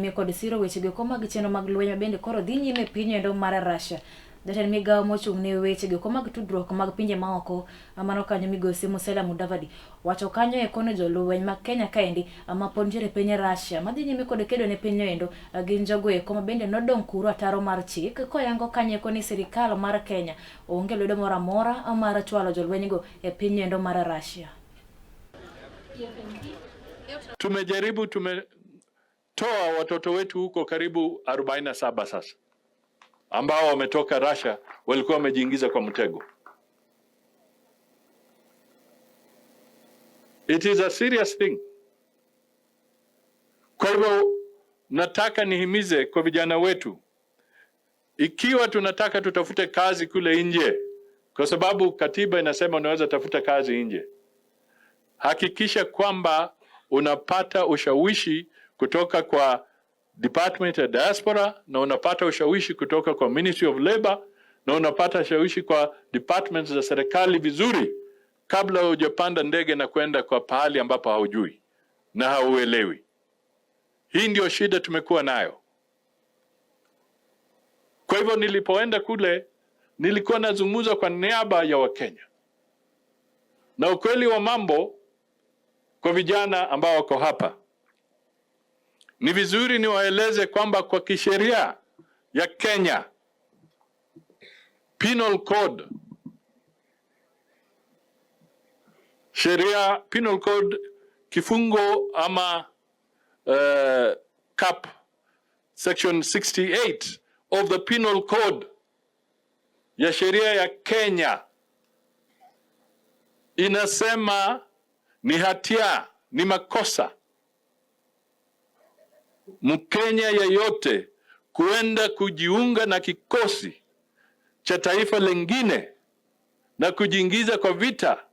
Nyime kod siro weche go mag chenro mag lweny ma bende koro dhi nyime e piny endo mar Russia. Jatend migawo mochung' ne weche go mag tudruok mag pinje maoko mano kanyo migosi Musalia Mudavadi wacho kanyo eko ni jolweny mag Kenya kaendi ma pod nitiere e piny Russia madhi nyime kod kedo ne piny endo gin jogo eko ma bende nodong' kuro ataro mar chik koyango kanyo eko ni sirikal mar Kenya onge lwedo moro amora mar chwalo jolwenygo e piny endo mar Russia. Tumejaribu, tumetoa watoto wetu huko karibu 47 sasa ambao wametoka Russia, walikuwa wamejiingiza kwa mtego. It is a serious thing. Kwa hivyo nataka nihimize kwa vijana wetu, ikiwa tunataka tutafute kazi kule nje, kwa sababu katiba inasema unaweza tafuta kazi nje, hakikisha kwamba unapata ushawishi kutoka kwa Department ya Diaspora na unapata ushawishi kutoka kwa Ministry of Labor na unapata ushawishi kwa departments za serikali vizuri, kabla hujapanda ndege na kwenda kwa pahali ambapo haujui na hauelewi. Hii ndio shida tumekuwa nayo. Kwa hivyo nilipoenda kule nilikuwa nazungumza kwa niaba ya Wakenya, na ukweli wa mambo kwa vijana ambao wako hapa, ni vizuri niwaeleze kwamba kwa kisheria ya Kenya Penal Code, sheria Penal Code kifungo ama cap section 68 of the Penal Code ya sheria ya Kenya inasema ni hatia, ni makosa Mkenya yeyote kuenda kujiunga na kikosi cha taifa lingine na kujiingiza kwa vita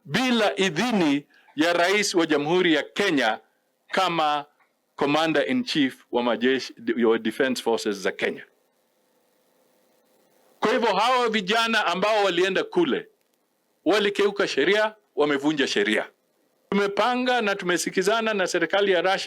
bila idhini ya rais wa Jamhuri ya Kenya kama commander in chief wa majeshi wa defense forces za Kenya. Kwa hivyo hawa vijana ambao walienda kule walikeuka sheria, wamevunja sheria. Tumepanga na tumesikizana na serikali ya Russia.